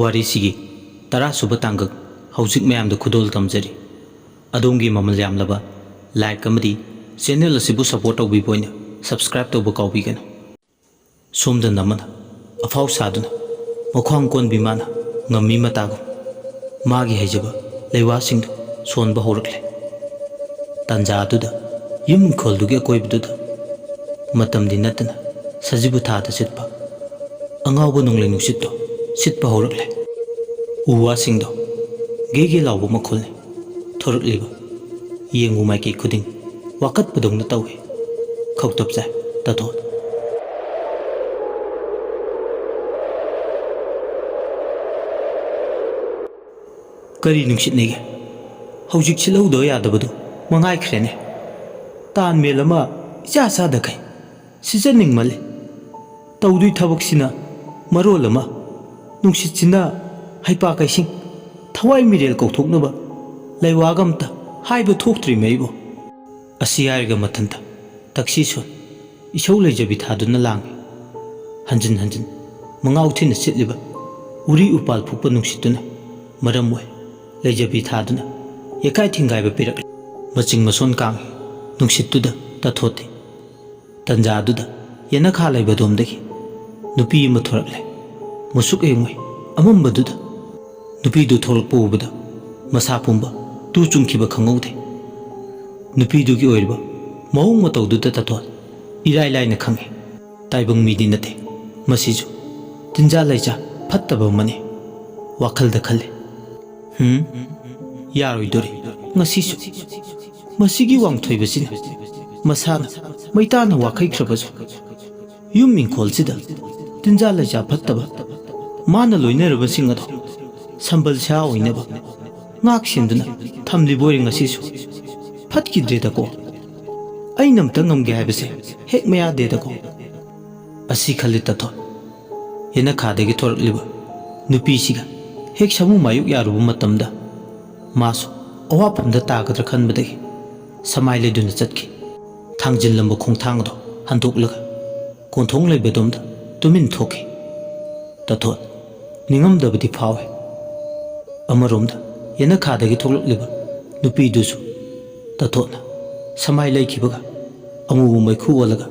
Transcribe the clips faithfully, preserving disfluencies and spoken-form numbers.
ꯋꯥꯔꯤꯁꯤꯒꯤ ꯇꯔꯥꯁꯨꯕ ꯇꯥꯡꯀꯛ ꯍꯧꯖꯤꯛ ꯃꯌꯥꯝꯗ ꯈꯨꯗꯣꯜ ꯇꯝꯖꯔꯤ꯫ ꯑꯗꯣꯝꯒꯤ ꯃꯃꯜ ꯌꯥꯝꯂꯕ like ꯑꯃꯗꯤ channel ꯑꯁꯤꯕꯨ support ꯇꯧꯕꯤꯕ ꯑꯣꯏꯅ subscribe ꯇꯧꯕ ꯀꯥꯎꯕꯤꯒꯅꯨ꯫ ꯁꯣꯝꯗ ꯅꯃꯅ ꯑꯐꯥꯎ ꯁꯥꯗꯨꯅ ꯃꯈ꯭ꯋꯥꯡ ꯀꯣꯟꯕꯤ ꯃꯥꯅ ꯉꯝꯃꯤ ꯃꯇꯥꯒꯨꯝ ꯃꯥꯒꯤ ꯍꯩꯖꯕ ꯂꯩꯋꯥꯁꯤꯡꯗꯨ ꯁꯣꯟꯕ ꯍꯧꯔꯛꯂꯦ꯫ ꯇꯥꯟꯖꯥ ꯑꯗꯨꯗ ꯌꯨꯝ ꯏꯪꯈꯣꯜꯗꯨꯒꯤ ꯑꯀꯣꯏꯕꯗꯨꯗ ꯃꯇꯝꯗꯤ ꯅꯠꯇꯅ ꯁꯖꯤꯕꯨ ꯊꯥꯗ ꯁꯤꯠꯄ ꯑꯉꯥꯎꯕ ꯅꯣꯡꯂꯩ ꯅꯨꯡꯁꯤꯠꯇꯣ ꯁꯤꯠꯄ ꯍꯧꯔꯛꯂꯦ꯫ ꯎ ꯋꯥꯁꯤꯡꯗꯣ ꯒꯦ ꯒꯦ ꯂꯥꯎꯕ ꯃꯈꯣꯜꯅꯤ ꯊꯣꯔꯛꯂꯤꯕ꯫ ꯌꯦꯡꯉꯨ ꯃꯥꯏꯀꯩ ꯈꯨꯗꯤꯡ ꯋꯥꯀꯠꯄꯗꯧꯅ ꯇꯧꯏ꯫ ꯈꯧꯇꯞ ꯆꯥꯏ ꯇꯥꯊꯣꯠ꯫ ꯀꯔꯤ ꯅꯨꯡꯁꯤꯠꯅꯤꯒꯦ? ꯍꯧꯖꯤꯛ ꯁꯤꯜꯍꯧꯗꯕ ꯌꯥꯗꯕꯗꯨ ꯃꯉꯥꯏꯈ꯭ꯔꯦꯅꯦ꯫ ꯇꯥꯟ ꯃꯦꯜ ꯑꯃ ꯏꯆꯥ ꯆꯥꯗꯈꯩ ꯁꯤꯖꯅꯤꯡꯃꯜꯂꯦ꯫ ꯇꯧꯗꯣꯏ ꯊꯕꯛꯁꯤꯅ ꯃꯔꯣꯜ ꯑꯃ, ꯅꯨꯡꯁꯤꯠꯁꯤꯅ ꯍꯩꯄꯥ ꯀꯩꯁꯤꯡ, ꯊꯋꯥꯏ ꯃꯤꯔꯦꯜ ꯀꯧꯊꯣꯛꯅꯕ ꯂꯩꯋꯥꯒ ꯑꯝꯇ ꯍꯥꯏꯕ ꯊꯣꯛꯇ꯭ꯔꯤꯃꯦ ꯑꯩꯕꯨ꯫ ꯑꯁꯤ ꯍꯥꯏꯔꯒ ꯃꯊꯟꯇ ꯇꯛꯁꯤ ꯁꯣꯟ ꯏꯁꯧ ꯂꯩꯖꯕꯤ ꯊꯥꯗꯨꯅ ꯂꯥꯡꯏ꯫ ꯍꯟꯖꯤꯟ ꯍꯟꯖꯤꯟ ꯃꯉꯥꯎ ꯊꯤꯅ ꯁꯤꯠꯂꯤꯕ ꯎꯔꯤ ꯎꯄꯥꯜ ꯐꯨꯛꯄ ꯅꯨꯡꯁꯤꯠꯇꯨꯅ ꯃꯔꯝ ꯑꯣꯏ ꯂꯩꯖꯕꯤ ꯊꯥꯗꯨꯅ ꯌꯦꯀꯥꯏ ꯊꯤꯡꯒꯥꯏꯕ ꯄꯤꯔꯛꯂꯤ꯫ ꯃꯆꯤꯡ ꯃꯁꯣꯟ ꯀꯥꯡꯏ ꯅꯨꯡꯁꯤꯠꯇꯨꯗ ꯇꯥꯊꯣꯠꯇꯦ꯫ ꯇꯟꯖꯥꯗꯨꯗ ꯌꯦꯅꯈꯥ ꯂꯩꯕꯗꯣꯝꯗꯒꯤ ꯅꯨꯄꯤ ꯑꯃ ꯊꯣꯔꯛꯂꯦ꯫ ꯃꯨꯁꯨꯛ ꯌꯦꯡꯉꯨꯏ ꯑꯃꯝꯕꯗꯨꯗ꯫ ꯅꯨꯄꯤꯗꯨ ꯊꯣꯛꯂꯛꯄ ꯎꯕꯗ ꯃꯁꯥ ꯄꯨꯝꯕ ꯇꯨ ꯆꯨꯡꯈꯤꯕ ꯈꯪꯍꯧꯗꯦ꯫ ꯅꯨꯄꯤꯗꯨꯒꯤ ꯑꯣꯏꯔꯤꯕ ꯃꯑꯣꯡ ꯃꯇꯧꯗꯨꯗ ꯇꯥꯊꯣꯠ ꯏꯔꯥꯏ ꯂꯥꯏꯅ ꯈꯪꯉꯤ꯫ ꯇꯥꯏꯕꯪ ꯃꯤꯗꯤ ꯅꯠꯇꯦ ꯃꯁꯤꯁꯨ, ꯇꯤꯟꯖꯥ ꯂꯩꯖꯥ ꯐꯠꯇꯕ ꯑꯃꯅꯤ꯫ ꯋꯥꯈꯜꯗ ꯈꯜꯂꯤ, "ꯍꯨꯝ, ꯌꯥꯔꯣꯏꯗꯣꯔꯤ ꯉꯁꯤꯁꯨ꯫ ꯃꯁꯤꯒꯤ ꯋꯥꯡꯊꯣꯏꯕꯁꯤꯅ ꯃꯁꯥꯅ ꯃꯩꯇꯥꯅ ꯋꯥꯈꯩꯈ꯭ꯔꯕꯁꯨ ꯌꯨꯝ ꯏꯪꯈꯣꯜꯁꯤꯗ ꯇꯤꯟꯖꯥ ꯂꯩꯖꯥ ꯐꯠꯇꯕ ꯃꯥꯅ ꯂꯣꯏꯅꯔꯕꯁꯤꯡ ꯑꯗꯣ ꯁꯝꯕꯜ ꯁꯥ ꯑꯣꯏꯅꯕ ꯉꯥꯛ ꯁꯦꯟꯗꯨꯅ ꯊꯝꯂꯤꯕ ꯑꯣꯏꯔꯦ ꯉꯁꯤꯁꯨ꯫ ꯐꯠꯈꯤꯗ꯭ꯔꯦꯗꯀꯣ꯫ ꯑꯩꯅ ꯑꯝꯇ ꯉꯝꯒꯦ ꯍꯥꯏꯕꯁꯦ ꯍꯦꯛ ꯃꯌꯥꯗꯦꯗꯀꯣ꯫" ꯑꯁꯤ ꯈꯜꯂꯤ ꯇꯥꯊꯣꯠ꯫ ꯌꯦꯅꯈꯥꯗꯒꯤ ꯊꯣꯔꯛꯂꯤꯕ ꯅꯨꯄꯤꯁꯤꯒ ꯍꯦꯛ ꯁꯃꯨ ꯃꯥꯌꯣꯛ ꯌꯥꯔꯨꯕ ꯃꯇꯝꯗ ꯃꯥꯁꯨ ꯑꯋꯥꯐꯝꯗ ꯇꯥꯒꯗ꯭ꯔꯥ ꯈꯟꯕꯗꯒꯤ ꯁꯃꯥꯏ ꯂꯩꯗꯨꯅ ꯆꯠꯈꯤ꯫ ꯊꯥꯡꯖꯤꯜꯂꯝꯕ ꯈꯣꯡꯊꯥꯡ ꯑꯗꯨ ꯍꯟꯗꯣꯛꯂꯒ ꯀꯣꯟꯊꯣꯡ ꯂꯩꯕꯗꯣꯝꯗ ꯇꯨꯃꯤꯟ ꯊꯣꯛꯈꯤ꯫ ꯇꯥꯊꯣꯠ ꯅꯤꯡꯉꯝꯗꯕꯗꯤ ꯐꯥꯎꯏ꯫ ꯑꯃꯔꯣꯝꯗ ꯌꯦꯅꯈꯥꯗꯒꯤ ꯊꯣꯛꯂꯛꯂꯤꯕ ꯅꯨꯄꯤꯗꯨꯁꯨ ꯇꯥꯊꯣꯠꯅ ꯁꯃꯥꯏ ꯂꯩꯈꯤꯕꯒ ꯑꯃꯨꯕ ꯃꯩꯈꯨ ꯑꯣꯜꯂꯒ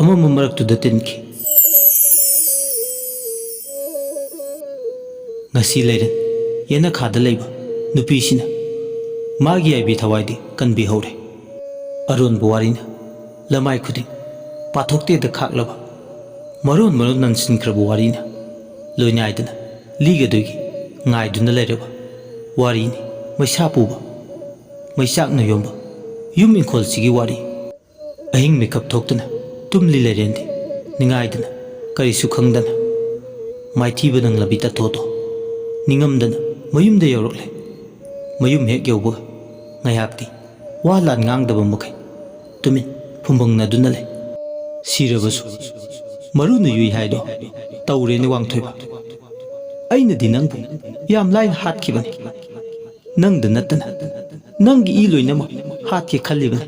ꯑꯃꯝꯕ ꯃꯔꯛꯇꯨꯗ ꯇꯤꯟꯈꯤ꯫ ꯉꯁꯤ ꯂꯩꯔꯦ ꯌꯦꯅꯈꯥꯗ ꯂꯩꯕ ꯅꯨꯄꯤꯁꯤꯅ ꯃꯥꯒꯤ ꯑꯥꯏꯕꯤ ꯊꯋꯥꯏꯗꯤ ꯀꯟꯕꯤꯍꯧꯔꯦ꯫ ꯑꯔꯣꯟꯕ ꯋꯥꯔꯤꯅ ꯂꯃꯥꯏ ꯈꯨꯗꯤꯡ ꯄꯥꯊꯣꯛꯇꯦꯗ ꯈꯥꯛꯂꯕ ꯃꯔꯣꯟ ꯃꯔꯣꯟ ꯅꯟꯁꯤꯟꯈ꯭ꯔꯕ ꯋꯥꯔꯤꯅ ꯂꯣꯏꯅꯥꯏꯗꯅ ꯂꯤꯒꯗꯣꯏꯒꯤ ꯉꯥꯏꯗꯨꯅ ꯂꯩꯔꯕ ꯋꯥꯔꯤꯅꯤ꯫ ꯃꯩꯁꯥ ꯄꯨꯕ ꯃꯩꯆꯥꯛꯅ ꯌꯣꯝꯕ ꯌꯨꯝ ꯏꯪꯈꯣꯜꯁꯤꯒꯤ ꯋꯥꯔꯤ꯫ ꯑꯍꯤꯡ ꯃꯤꯀꯞ ꯊꯣꯛꯇꯨꯅ ꯇꯨꯝꯂꯤ ꯂꯩꯔꯦꯟꯗꯤ ꯅꯤꯡꯉꯥꯏꯗꯅ ꯀꯔꯤꯁꯨ ꯈꯪꯗꯅ ꯃꯥꯏꯊꯤꯕ ꯅꯪꯂꯕꯤ ꯇꯥꯊꯣꯠꯇꯣ ꯅꯤꯡꯉꯝꯗꯅ ꯃꯌꯨꯝꯗ ꯌꯧꯔꯛꯂꯦ꯫ ꯃꯌꯨꯝ ꯍꯦꯛ ꯌꯧꯕꯒ ꯉꯥꯏꯍꯥꯛꯇꯤ ꯋꯥ ꯂꯥꯟ ꯉꯥꯡꯗꯕ ꯃꯈꯩ ꯇꯨꯃꯤꯟ ꯐꯨꯝꯕꯪꯅꯗꯨꯅ ꯂꯩ꯫ ꯁꯤꯔꯕꯁꯨ ꯃꯔꯨꯅ ꯌꯨꯏ ꯍꯥꯏꯗꯣ ꯇꯧꯔꯦꯅꯦ ꯋꯥꯡꯊꯣꯏꯕ꯫ ꯑꯩꯅꯗꯤ ꯅꯪꯕꯨ ꯌꯥꯝ ꯂꯥꯏꯅ ꯍꯥꯠꯈꯤꯕꯅꯤ꯫ ꯅꯪꯗ ꯅꯠꯇꯅ ꯅꯪꯒꯤ ꯏ ꯂꯣꯏꯅꯃꯛ ꯍꯥꯠꯀꯦ ꯈꯜꯂꯤꯕꯅꯤ꯫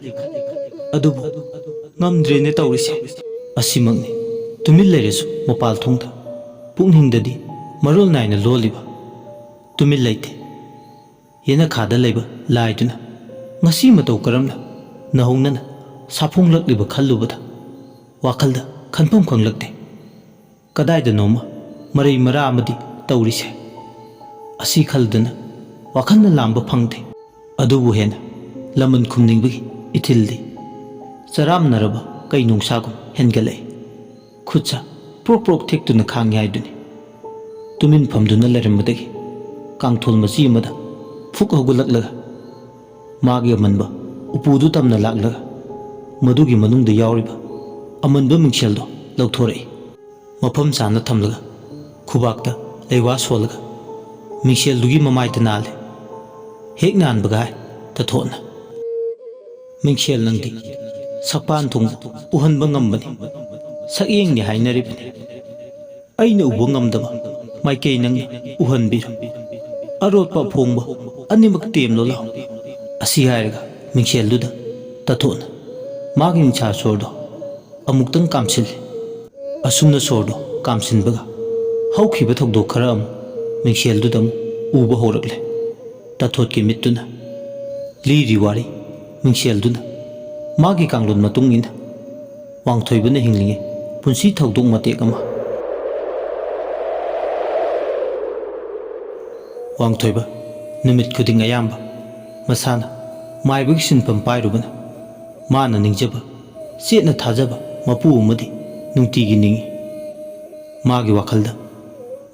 ꯑꯗꯨꯕꯨ ꯉꯝꯗ꯭ꯔꯦꯅꯦ ꯇꯧꯔꯤꯁꯦ꯫ ꯑꯁꯤꯃꯛꯅꯤ ꯇꯨꯃꯤꯟ ꯂꯩꯔꯁꯨ ꯃꯄꯥꯜ ꯊꯣꯡꯗ ꯄꯨꯛꯅꯤꯡꯗꯗꯤ ꯃꯔꯣꯜ ꯅꯥꯏꯅ ꯂꯣꯜꯂꯤꯕ꯫ ꯇꯨꯃꯤꯟ ꯂꯩꯇꯦ꯫ ꯌꯦꯅꯈꯥꯗ ꯂꯩꯕ ꯂꯥꯏꯗꯨꯅ ꯉꯁꯤ ꯃꯇꯧ ꯀꯔꯝꯅ ꯅꯧꯍꯧꯅꯅ ꯁꯥꯐꯣꯡꯂꯛꯂꯤꯕ ꯈꯜꯂꯨꯕꯗ ꯋꯥꯈꯜꯗ ꯈꯟꯐꯝ ꯈꯪꯂꯛꯇꯦ꯫ ꯀꯗꯥꯏꯗꯅꯣꯃ ꯃꯔꯩ ꯃꯔꯥ ꯑꯃꯗꯤ ꯇꯧꯔꯤꯁꯦ꯫ ꯑꯁꯤ ꯈꯜꯗꯨꯅ ꯋꯥꯈꯜꯅ ꯂꯥꯝꯕ ꯐꯪꯗꯦ꯫ ꯑꯗꯨꯕꯨ ꯍꯦꯟꯅ ꯂꯃꯟ ꯈꯨꯝꯅꯤꯡꯕꯒꯤ ꯏꯊꯤꯜꯗꯤ ꯆꯔꯥꯝꯅꯔꯕ ꯀꯩ ꯅꯨꯡꯁꯥꯒꯨꯝ ꯍꯦꯟꯒꯠꯂꯛꯏ꯫ ꯈꯨꯠꯁꯥ ꯄ꯭ꯔꯣꯛ ꯄ꯭ꯔꯣꯛ ꯊꯦꯛꯇꯨꯅ ꯈꯥꯡꯉꯤ ꯍꯥꯏꯗꯨꯅꯤ꯫ ꯇꯨꯃꯤꯟ ꯐꯝꯗꯨꯅ ꯂꯩꯔꯝꯕꯗꯒꯤ ꯀꯥꯡꯊꯣꯜ ꯃꯆꯤ ꯑꯃꯗ ꯐꯨꯛ ꯍꯧꯒꯠꯂꯛꯂꯒ ꯃꯥꯒꯤ ꯑꯃꯟꯕ ꯎꯄꯨꯗꯨ ꯇꯝꯅ ꯂꯥꯛꯂꯒ ꯃꯗꯨꯒꯤ ꯃꯅꯨꯡꯗ ꯌꯥꯎꯔꯤꯕ ꯑꯃꯟꯕ ꯃꯤꯡꯁꯦꯜꯗꯣ ꯂꯧꯊꯣꯔꯛꯏ꯫ ꯃꯐꯝ ꯆꯥꯅ ꯊꯝꯂꯒ ꯈꯨꯕꯥꯛꯇ ꯂꯩꯋꯥ ꯁꯣꯜꯂꯒ ꯃꯤꯡꯁꯦꯜꯗꯨꯒꯤ ꯃꯃꯥꯏꯗ ꯅꯥꯜꯂꯦ꯫ ꯍꯦꯛ ꯅꯥꯟꯕꯒ ꯍꯥꯏ ꯇꯥꯊꯣꯠꯅ, "ꯃꯤꯡꯁꯦꯜ ꯅꯪꯗꯤ ꯁꯛꯄꯥꯟ ꯊꯣꯡꯗ ꯎꯍꯟꯕ ꯉꯝꯕꯅꯤ꯫ ꯁꯛꯌꯦꯡꯅꯤ ꯍꯥꯏꯅꯔꯤꯕꯅꯤ꯫ ꯑꯩꯅ ꯎꯕ ꯉꯝꯗꯕ ꯃꯥꯏꯀꯩ ꯅꯪꯅ ꯎꯍꯟꯕꯤꯔꯣ꯫ ꯑꯔꯣꯠꯄ ꯑꯐꯣꯡꯕ ꯑꯅꯤꯃꯛ ꯇꯦꯝꯂꯣ ꯂꯥꯎ꯫" ꯑꯁꯤ ꯍꯥꯏꯔꯒ ꯃꯤꯡꯁꯦꯜꯗꯨꯗ ꯇꯥꯊꯣꯠꯅ ꯃꯥꯒꯤ ꯅꯤꯡꯁꯥ ꯁꯣꯔꯗꯣ ꯑꯃꯨꯛꯇꯪ ꯀꯥꯝꯁꯤꯜꯂꯤ꯫ ꯑꯁꯨꯝꯅ ꯁꯣꯔꯗꯣ ꯀꯥꯝꯁꯤꯟꯕꯒ ꯍꯧꯈꯤꯕ ꯊꯧꯗꯣꯛ ꯈꯔ ꯑꯃꯨꯛ ꯃꯤꯡꯁꯦꯜꯗꯨꯗ ꯑꯃꯨꯛ ꯎꯕ ꯍꯧꯔꯛꯂꯦ꯫ ꯇꯥꯊꯣꯠꯀꯤ ꯃꯤꯠꯇꯨꯅ ꯂꯤꯔꯤ ꯋꯥꯔꯤ, ꯃꯤꯡꯁꯦꯜꯗꯨꯅ ꯃꯥꯒꯤ ꯀꯥꯡꯂꯣꯟ ꯃꯇꯨꯡ ꯏꯟꯅ ꯋꯥꯡꯊꯣꯏꯕꯅ ꯍꯤꯡꯂꯤꯉꯩ ꯄꯨꯟꯁꯤ ꯊꯧꯗꯣꯛ ꯃꯇꯦꯛ ꯑꯃ꯫ ꯋꯥꯡꯊꯣꯏꯕ ꯅꯨꯃꯤꯠ ꯈꯨꯗꯤꯡ ꯑꯌꯥꯝꯕ ꯃꯁꯥꯅ ꯃꯥꯏꯕꯒꯤ ꯁꯤꯟꯐꯝ ꯄꯥꯏꯔꯨꯕꯅ, ꯃꯥꯅ ꯅꯤꯡꯖꯕ, ꯆꯦꯠꯅ ꯊꯥꯖꯕ ꯃꯄꯨ ꯑꯃꯗꯤ ꯅꯨꯡꯇꯤꯒꯤ ꯅꯤꯡꯏ꯫ ꯃꯥꯒꯤ ꯋꯥꯈꯜꯗ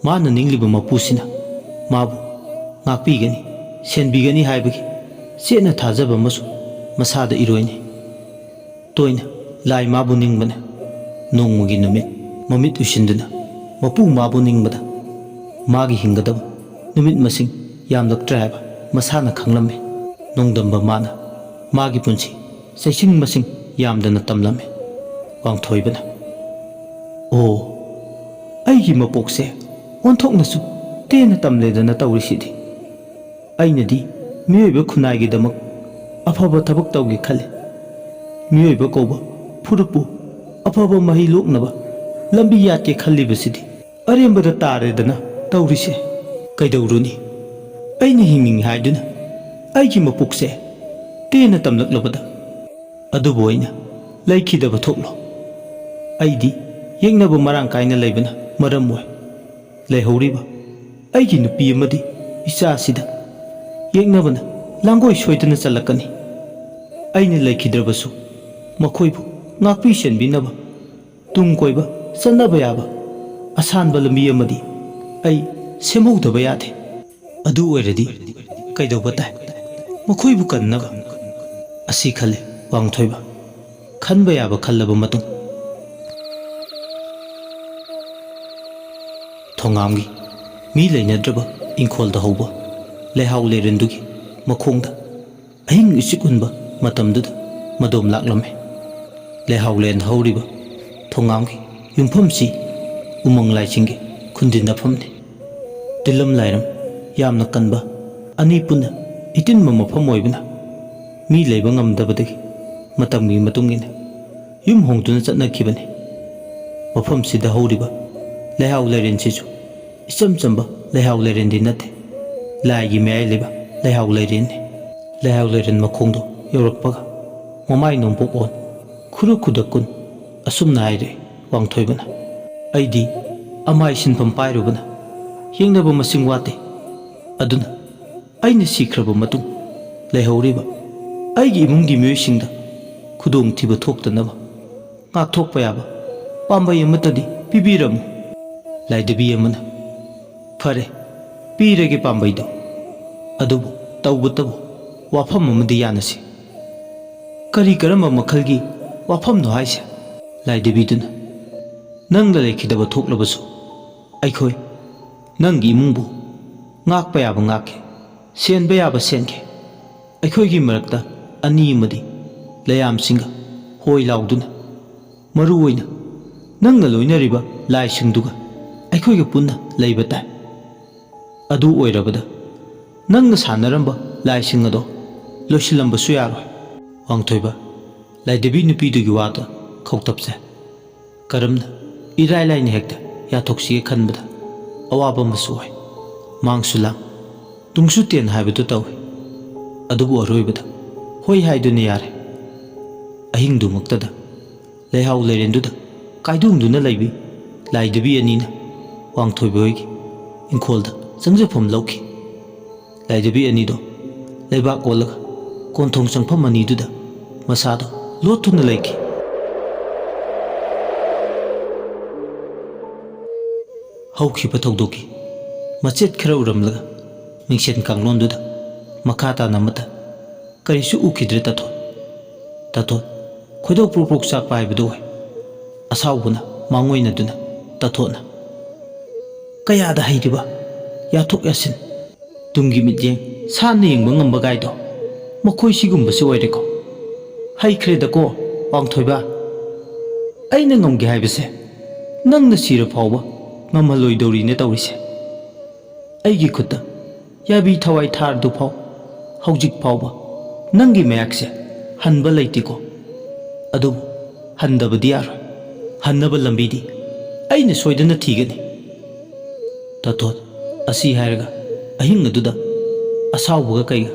ꯃꯥꯅ ꯅꯤꯡꯂꯤꯕ ꯃꯄꯨꯁꯤꯅ ꯃꯥꯕꯨ ꯉꯥꯛꯄꯤꯒꯅꯤ, ꯁꯦꯟꯕꯤꯒꯅꯤ ꯍꯥꯏꯕꯒꯤ ꯆꯦꯠꯅ ꯊꯥꯖꯕ ꯑꯃꯁꯨ ꯃꯁꯥꯗ ꯏꯔꯣꯏꯅꯩ꯫ ꯇꯣꯏꯅ ꯂꯥꯏ ꯃꯥꯕꯨ ꯅꯤꯡꯕꯅ ꯅꯣꯡꯃꯒꯤ ꯅꯨꯃꯤꯠ ꯃꯃꯤꯠ ꯎꯏꯁꯤꯟꯗꯨꯅ ꯃꯄꯨ ꯃꯥꯕꯨ ꯅꯤꯡꯕꯗ ꯃꯥꯒꯤ ꯍꯤꯡꯒꯗꯕ ꯅꯨꯃꯤꯠ ꯃꯁꯤꯡ ꯌꯥꯝꯂꯛꯇ꯭ꯔꯦ ꯍꯥꯏꯕ ꯃꯁꯥꯅ ꯈꯪꯂꯝꯃꯤ꯫ ꯅꯣꯡꯗꯝꯕ ꯃꯥꯅ ꯃꯥꯒꯤ ꯄꯨꯟꯁꯤ ꯆꯩꯁꯤꯡ ꯃꯁꯤꯡ ꯌꯥꯝꯗꯅ ꯇꯝꯂꯝꯃꯤ꯫ ꯋꯥꯡꯊꯣꯏꯕꯅ, "ꯑꯣ, ꯑꯩꯒꯤ ꯃꯄꯣꯛꯁꯦ ꯑꯣꯟꯊꯣꯛꯅꯁꯨ ꯇꯦꯟꯅ ꯇꯝꯂꯦꯗꯅ ꯇꯧꯔꯤꯁꯤꯗꯤ꯫ ꯑꯩꯅꯗꯤ ꯃꯤꯑꯣꯏꯕ ꯈꯨꯟꯅꯥꯏꯒꯤꯗꯃꯛ ꯑꯐꯕ ꯊꯕꯛ ꯇꯧꯒꯦ ꯈꯜꯂꯤ꯫ ꯃꯤꯑꯣꯏꯕ ꯀꯧꯕ ꯐꯨꯔꯨꯞꯄꯨ ꯑꯐꯕ ꯃꯍꯩ ꯂꯣꯛꯅꯕ ꯂꯝꯕꯤ ꯌꯥꯠꯀꯦ ꯈꯜꯂꯤꯕꯁꯤꯗꯤ ꯑꯔꯦꯝꯕꯗ ꯇꯥꯔꯦꯗꯅ ꯇꯧꯔꯤꯁꯦ꯫ ꯀꯩꯗꯧꯔꯨꯅꯤ? ꯑꯩꯅ ꯍꯤꯡꯅꯤꯡꯉꯤ ꯍꯥꯏꯗꯨꯅ ꯑꯩꯒꯤ ꯃꯄꯣꯛꯁꯦ ꯇꯦꯟꯅ ꯇꯝꯂꯛꯂꯕꯗ ꯑꯗꯨꯕꯨ ꯑꯩꯅ ꯂꯩꯈꯤꯗꯕ ꯊꯣꯛꯂꯣ꯫ ꯑꯩꯗꯤ ꯌꯦꯛꯅꯕ ꯃꯔꯥꯡ ꯀꯥꯏꯅ ꯂꯩꯕꯅ ꯃꯔꯝ ꯑꯣꯏ꯫ ꯂꯩꯍꯧꯔꯤꯕ ꯑꯩꯒꯤ ꯅꯨꯄꯤ ꯑꯃꯗꯤ ꯏꯆꯥꯁꯤꯗ ꯌꯦꯛꯅꯕꯅ ꯂꯥꯡꯒꯣꯏ ꯁꯣꯏꯗꯅ ꯆꯜꯂꯛꯀꯅꯤ꯫ ꯑꯩꯅ ꯂꯩꯈꯤꯗ꯭ꯔꯕꯁꯨ ꯃꯈꯣꯏꯕꯨ ꯉꯥꯛꯄꯤ ꯁꯦꯟꯕꯤꯅꯕ ꯇꯨꯡ ꯀꯣꯏꯕ ꯆꯠꯅꯕ ꯌꯥꯕ ꯑꯁꯥꯟꯕ ꯂꯝꯕꯤ ꯑꯃꯗꯤ ꯑꯩ ꯁꯦꯝꯍꯧꯗꯕ ꯌꯥꯗꯦ꯫ ꯑꯗꯨ ꯑꯣꯏꯔꯗꯤ ꯀꯩꯗꯧꯕ ꯇꯥꯏ? ꯃꯈꯣꯏꯕꯨ ꯀꯟꯅꯕ?" ꯑꯁꯤ ꯈꯜꯂꯤ ꯋꯥꯡꯊꯣꯏꯕ꯫ ꯈꯟꯕ ꯌꯥꯕ ꯈꯜꯂꯕ ꯃꯇꯨꯡ, ꯊꯣꯉꯥꯝꯒꯤ ꯃꯤ ꯂꯩꯅꯗ꯭ꯔꯕ ꯏꯪꯈꯣꯜꯗ ꯍꯧꯕ ꯂꯩꯍꯥꯎ ꯂꯩꯔꯦꯟꯗꯨꯒꯤ ꯃꯈꯣꯡꯗ ꯑꯍꯤꯡ ꯏꯆꯤꯛ ꯍꯨꯟꯕ ꯃꯇꯝꯗꯨꯗ ꯃꯗꯣꯝ ꯂꯥꯛꯂꯝꯃꯤ꯫ ꯂꯩꯍꯥꯎ ꯂꯦꯟꯗ ꯍꯧꯔꯤꯕ ꯊꯣꯉꯥꯝꯒꯤ ꯌꯨꯝꯐꯝꯁꯤ ꯎꯃꯪ ꯂꯥꯏꯁꯤꯡꯒꯤ ꯈꯨꯟꯗꯤꯟꯅꯐꯝꯅꯤ꯫ ꯇꯤꯜꯂꯝ ꯂꯥꯏꯔꯝ ꯌꯥꯝꯅ ꯀꯟꯕ ꯑꯅꯤ ꯄꯨꯟꯅ ꯏꯇꯤꯟꯕ ꯃꯐꯝ ꯑꯣꯏꯕꯅ ꯃꯤ ꯂꯩꯕ ꯉꯝꯗꯕꯗꯒꯤ ꯃꯇꯝꯒꯤ ꯃꯇꯨꯡ ꯏꯟꯅ ꯌꯨꯝ ꯍꯣꯡꯗꯨꯅ ꯆꯠꯅꯈꯤꯕꯅꯤ꯫ ꯃꯐꯝꯁꯤꯗ ꯍꯧꯔꯤꯕ ꯂꯩꯍꯥꯎ ꯂꯩꯔꯦꯟꯁꯤꯁꯨ ꯏꯆꯝ ꯆꯝꯕ ꯂꯩꯍꯥꯎ ꯂꯩꯔꯦꯟꯗꯤ ꯅꯠꯇꯦ꯫ ꯂꯥꯏꯒꯤ ꯃꯌꯥꯏ ꯂꯩꯕ ꯂꯩꯍꯥꯎ ꯂꯩꯔꯦꯟꯅꯤ꯫ ꯂꯩꯍꯥꯎ ꯂꯩꯔꯦꯟ ꯃꯈꯣꯡꯗꯣ ꯌꯧꯔꯛꯄꯒ ꯃꯃꯥꯏ ꯅꯣꯡꯄꯣꯛ ꯑꯣꯟ ꯈꯨꯔꯨ ꯈꯨꯗꯛ ꯀꯨꯟ꯫ ꯑꯁꯨꯝꯅ ꯍꯥꯏꯔꯦ ꯋꯥꯡꯊꯣꯏꯕꯅ꯫ ꯑꯩꯗꯤ ꯑꯃꯥꯏ ꯁꯤꯟꯐꯝ ꯄꯥꯏꯔꯨꯕꯅ ꯌꯦꯡꯅꯕ ꯃꯁꯤꯡ ꯋꯥꯠꯇꯦ꯫ ꯑꯗꯨꯅ ꯑꯩꯅ ꯁꯤꯈ꯭ꯔꯕ ꯃꯇꯨꯡ ꯂꯩꯍꯧꯔꯤꯕ ꯑꯩꯒꯤ ꯏꯃꯨꯡꯒꯤ ꯃꯤꯑꯣꯏꯁꯤꯡꯗ ꯈꯨꯗꯣꯡꯊꯤꯕ ꯊꯣꯛꯇꯅꯕ ꯉꯥꯛꯊꯣꯛꯄ ꯌꯥꯕ ꯄꯥꯝꯕꯩ ꯑꯃꯠꯇꯗꯤ ꯄꯤꯕꯤꯔꯝꯃꯨ꯫ ꯂꯥꯏꯗꯕꯤ ꯑꯃꯅ, "ꯐꯔꯦ, ꯄꯤꯔꯒꯦ ꯄꯥꯝꯕꯩꯗꯣ꯫ ꯑꯗꯨꯕꯨ ꯇꯧꯕꯇꯕꯨ ꯋꯥꯐꯝ ꯑꯃꯗꯤ ꯌꯥꯅꯁꯤ꯫" "ꯀꯔꯤ ꯀꯔꯝꯕ ꯃꯈꯜꯒꯤ ꯋꯥꯐꯝꯅꯣ ꯍꯥꯏꯁꯦ?" ꯂꯥꯏꯗꯕꯤꯗꯨꯅ, "ꯅꯪꯅ ꯂꯩꯈꯤꯗꯕ ꯊꯣꯛꯂꯕꯁꯨ ꯑꯩꯈꯣꯏ ꯅꯪꯒꯤ ꯏꯃꯨꯡꯕꯨ ꯉꯥꯛꯄ ꯌꯥꯕ ꯉꯥꯛꯀꯦ, ꯁꯦꯟꯕ ꯌꯥꯕ ꯁꯦꯟꯒꯦ꯫ ꯑꯩꯈꯣꯏꯒꯤ ꯃꯔꯛꯇ ꯑꯅꯤ ꯑꯃꯗꯤ ꯂꯩꯌꯥꯝꯁꯤꯡꯒ ꯍꯣꯏ ꯂꯥꯎꯗꯨꯅ, ꯃꯔꯨ ꯑꯣꯏꯅ ꯅꯪꯅ ꯂꯣꯏꯅꯔꯤꯕ ꯂꯥꯏꯁꯤꯡꯗꯨꯒ ꯑꯩꯈꯣꯏꯒ ꯄꯨꯟꯅ ꯂꯩꯕ ꯇꯥꯏ꯫ ꯑꯗꯨ ꯑꯣꯏꯔꯕꯗ ꯅꯪꯅ ꯁꯥꯟꯅꯔꯝꯕ ꯂꯥꯏꯁꯤꯡ ꯑꯗꯣ ꯂꯣꯏꯁꯤꯜꯂꯝꯕꯁꯨ ꯌꯥꯔꯣꯏ꯫" ꯋꯥꯡꯊꯣꯏꯕ, ꯂꯥꯏꯗꯕꯤ ꯅꯨꯄꯤꯗꯨꯒꯤ ꯋꯥꯗ ꯈꯧꯇꯛꯆꯩ꯫ ꯀꯔꯝꯅ ꯏꯔꯥꯏ ꯂꯥꯏꯅ ꯍꯦꯛꯇ ꯌꯥꯊꯣꯛꯁꯤꯒꯦ ꯈꯟꯕꯗ ꯑꯋꯥꯕ ꯑꯃꯁꯨ ꯑꯣꯏ꯫ ꯃꯥꯡꯁꯨ ꯂꯥꯡ, ꯇꯨꯡꯁꯨ ꯇꯦꯟ ꯍꯥꯏꯕꯗꯨ ꯇꯧꯏ꯫ ꯑꯗꯨꯕꯨ ꯑꯔꯣꯏꯕꯗ ꯍꯣꯏ ꯍꯥꯏꯗꯨꯅ ꯌꯥꯔꯦ꯫ ꯑꯍꯤꯡꯗꯨꯃꯛꯇꯗ ꯂꯩꯍꯥꯎ ꯂꯩꯔꯦꯟꯗꯨꯗ ꯀꯥꯏꯗꯣꯡꯗꯨꯅ ꯂꯩꯕꯤ ꯂꯥꯏꯗꯕꯤ ꯑꯅꯤꯅ ꯋꯥꯡꯊꯣꯏꯕ ꯍꯣꯏꯒꯤ ꯏꯪꯈꯣꯜꯗ ꯆꯪꯖꯐꯝ ꯂꯧꯈꯤ꯫ ꯂꯥꯏꯗꯕꯤ ꯑꯅꯤꯗꯣ ꯂꯩꯕꯥꯛ ꯑꯣꯜꯂꯒ ꯀꯣꯟꯊꯣꯡ ꯆꯪꯐꯝ ꯑꯅꯤꯗꯨꯗ ꯃꯁꯥꯗꯣ ꯂꯣꯠꯇꯨꯅ ꯂꯩꯈꯤ꯫ ꯍꯧꯈꯤꯕ ꯊꯧꯗꯣꯛꯀꯤ ꯃꯆꯦꯠ ꯈꯔ ꯎꯔꯝꯂꯒ ꯃꯤꯡꯁꯦꯟ ꯀꯥꯡꯂꯣꯟꯗꯨꯗ ꯃꯈꯥ ꯇꯥꯅ ꯑꯃꯠꯇ ꯀꯔꯤꯁꯨ ꯎꯈꯤꯗ꯭ꯔꯦ ꯇꯥꯊꯣꯠ꯫ ꯇꯥꯊꯣꯠ ꯈꯣꯏꯗꯧ ꯄ꯭ꯔꯣꯛ ꯄ꯭ꯔꯣꯛ ꯆꯥꯛꯄ ꯍꯥꯏꯕꯗꯨ ꯑꯣꯏ꯫ ꯑꯁꯥꯎꯕꯅ ꯃꯥꯡꯑꯣꯏꯅꯗꯨꯅ ꯇꯥꯊꯣꯠꯅ, "ꯀꯌꯥꯗ ꯍꯩꯔꯤꯕ ꯌꯥꯊꯣꯛ ꯌꯥꯁꯤꯟ, ꯇꯨꯡꯒꯤ ꯃꯤꯠꯌꯦꯡ ꯁꯥꯟꯅ ꯌꯦꯡꯕ ꯉꯝꯕ ꯒꯥꯏꯗꯣ ꯃꯈꯣꯏ ꯁꯤꯒꯨꯝꯕꯁꯤ ꯑꯣꯏꯔꯦꯀꯣ꯫ ꯍꯩꯈ꯭ꯔꯦꯗꯀꯣ ꯋꯥꯡꯊꯣꯏꯕ꯫ ꯑꯩꯅ ꯉꯝꯒꯦ ꯍꯥꯏꯕꯁꯦ ꯅꯪꯅ ꯁꯤꯔ ꯐꯥꯎꯕ ꯉꯝꯍꯜꯂꯣꯏꯗꯧꯔꯤꯅꯦ ꯇꯧꯔꯤꯁꯦ꯫ ꯑꯩꯒꯤ ꯈꯨꯠꯇ ꯌꯥꯕꯤ ꯊꯋꯥꯏ ꯊꯥꯔꯗꯨꯐꯥꯎ ꯍꯧꯖꯤꯛ ꯐꯥꯎꯕ ꯅꯪꯒꯤ ꯃꯌꯥꯛꯁꯦ ꯍꯟꯕ ꯂꯩꯇꯦꯀꯣ꯫ ꯑꯗꯨꯕꯨ ꯍꯟꯗꯕꯗꯤ ꯌꯥꯔꯣꯏ꯫ ꯍꯟꯅꯕ ꯂꯝꯕꯤꯗꯤ ꯑꯩꯅ ꯁꯣꯏꯗꯅ ꯊꯤꯒꯅꯤ꯫ ꯇꯥꯊꯣꯠ ꯑꯁꯤ ꯍꯥꯏꯔꯒ ꯑꯍꯤꯡ ꯑꯗꯨꯗ ꯑꯁꯥꯎꯕꯒ ꯀꯩꯒ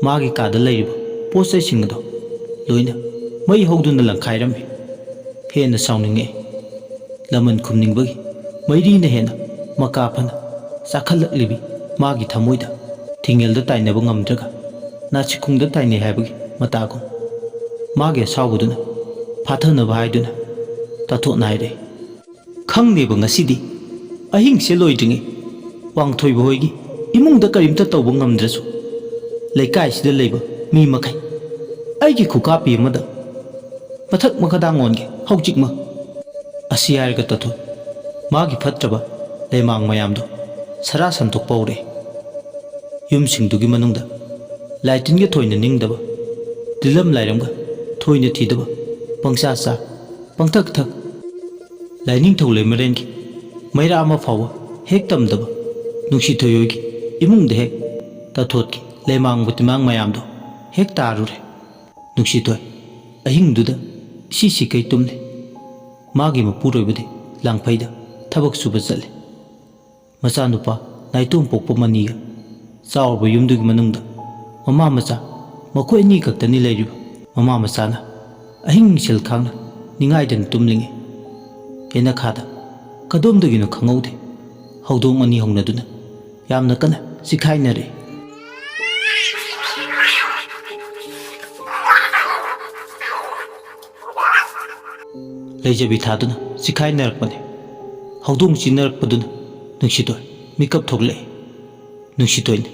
ꯃꯥꯒꯤ ꯀꯥꯗ ꯂꯩꯔꯤꯕ ꯄꯣꯠ ꯆꯩꯁꯤꯡ ꯑꯗꯣ ꯂꯣꯏꯅ ꯃꯩ ꯍꯧꯗꯨꯅ ꯂꯪꯈꯥꯏꯔꯝꯃꯤ꯫ ꯍꯦꯟꯅ ꯁꯥꯎꯅꯤꯡꯉꯛꯏ꯫ ꯂꯃꯟ ꯈꯨꯝꯅꯤꯡꯕꯒꯤ ꯃꯩꯔꯤꯅ ꯍꯦꯟꯅ ꯃꯀꯥ ꯐꯅ ꯆꯥꯈꯠꯂꯛꯂꯤꯕꯤ ꯃꯥꯒꯤ ꯊꯃꯣꯏꯗ ꯊꯤꯡꯉꯦꯜꯗ ꯇꯥꯏꯅꯕ ꯉꯝꯗ꯭ꯔꯒ ꯅꯥꯆꯤꯈꯨꯡꯗ ꯇꯥꯏꯅꯩ ꯍꯥꯏꯕꯒꯤ ꯃꯇꯥꯒꯨꯝ ꯃꯥꯒꯤ ꯑꯁꯥꯎꯕꯗꯨꯅ ꯐꯥꯊꯅꯕ ꯍꯥꯏꯗꯨꯅ ꯇꯥꯊꯣꯠꯅ ꯍꯥꯏꯔꯛꯏ꯫ ꯈꯪꯗꯦꯕ ꯉꯁꯤꯗꯤ ꯑꯍꯤꯡꯁꯦ ꯂꯣꯏꯗ꯭ꯔꯤꯉꯩ ꯋꯥꯡꯊꯣꯏꯕ ꯍꯣꯏꯒꯤ ꯏꯃꯨꯡꯗ ꯀꯔꯤꯝꯇ ꯇꯧꯕ ꯉꯝꯗ꯭ꯔꯁꯨ ꯂꯩꯀꯥꯏꯁꯤꯗ ꯂꯩꯕ ꯃꯤ ꯃꯈꯩ ꯑꯩꯒꯤ ꯈꯨꯀꯥꯞꯄꯤ ꯑꯃꯗ ꯃꯊꯛ ꯃꯈꯥꯗꯥꯡ ꯑꯣꯟꯒꯦ ꯍꯧꯖꯤꯛꯃꯛ꯫ ꯑꯁꯤ ꯍꯥꯏꯔꯒ ꯇꯥꯊꯣꯠ ꯃꯥꯒꯤ ꯐꯠꯇ꯭ꯔꯕ ꯂꯩꯃꯥꯡ ꯃꯌꯥꯝꯗꯣ ꯁꯔꯥ ꯁꯟꯗꯣꯛꯄ ꯍꯧꯔꯛꯏ꯫ ꯌꯨꯝꯁꯤꯡꯗꯨꯒꯤ ꯃꯅꯨꯡꯗ ꯂꯥꯏꯇꯤꯟꯒ ꯊꯣꯏꯅ ꯅꯤꯡꯗꯕ, ꯗꯤꯂꯝ ꯂꯥꯏꯔꯝꯒ ꯊꯣꯏꯅ ꯊꯤꯗꯕ, ꯄꯪꯆꯥ ꯆꯥ, ꯄꯪꯊꯛ ꯊꯛ, ꯂꯥꯏꯅꯤꯡꯊꯧ ꯂꯩꯃꯔꯦꯟꯒꯤ ꯃꯩꯔꯥ ꯑꯃ ꯐꯥꯎꯕ ꯍꯦꯛ ꯇꯝꯗꯕ ꯅꯨꯡꯁꯤꯊꯣꯏ ꯍꯣꯏꯒꯤ ꯏꯃꯨꯡꯗ ꯍꯦꯛ ꯇꯥꯊꯣꯠꯀꯤ ꯂꯩꯃꯥꯡꯕ ꯇꯤꯃꯥꯡ ꯃꯌꯥꯝꯗꯣ ꯍꯦꯛ ꯇꯥꯔꯨꯔꯦ꯫ ꯅꯨꯡꯁꯤꯊꯣꯏ ꯑꯍꯤꯡꯗꯨꯗ ꯏꯁꯤ ꯁꯤꯀꯩ ꯇꯨꯝꯂꯦ꯫ ꯃꯥꯒꯤ ꯃꯄꯨꯔꯣꯏꯕꯗꯤ ꯂꯥꯡꯐꯩꯗ ꯊꯕꯛ ꯁꯨꯕ ꯆꯠꯂꯦ꯫ ꯃꯆꯥꯅꯨꯄꯥ ꯅꯥꯏꯇꯣꯝ ꯄꯣꯛꯄ ꯃꯅꯤꯒ ꯆꯥꯎꯔꯕ ꯌꯨꯝꯗꯨꯒꯤ ꯃꯅꯨꯡꯗ ꯃꯃꯥ ꯃꯆꯥ ꯃꯈꯣꯏ ꯑꯅꯤ ꯈꯛꯇꯅꯤ ꯂꯩꯔꯤꯕ꯫ ꯃꯃꯥ ꯃꯆꯥꯅ ꯑꯍꯤꯡ ꯃꯤꯡꯁꯦꯜ ꯈꯥꯡꯅ ꯅꯤꯡꯉꯥꯏꯗꯅ ꯇꯨꯝꯂꯤꯉꯩ ꯌꯦꯅꯈꯥꯗ ꯀꯗꯣꯝꯗꯒꯤꯅꯣ ꯈꯪꯍꯧꯗꯦ ꯍꯧꯗꯣꯡ ꯑꯅꯤ ꯍꯧꯅꯗꯨꯅ ꯌꯥꯝꯅ ꯀꯟꯅ ꯆꯤꯈꯥꯏꯅꯔꯦ꯫ ꯂꯩꯖꯕꯤ ꯊꯥꯗꯨꯅ ꯆꯤꯈꯥꯏꯅꯔꯛꯄꯅꯤ꯫ ꯍꯧꯗꯣꯡ ꯆꯤꯟꯅꯔꯛꯄꯗꯨꯅ ꯅꯨꯡꯁꯤꯊꯣꯏ ꯃꯤꯀꯞ ꯊꯣꯛꯂꯛꯏ꯫ ꯅꯨꯡꯁꯤꯊꯣꯏꯅ,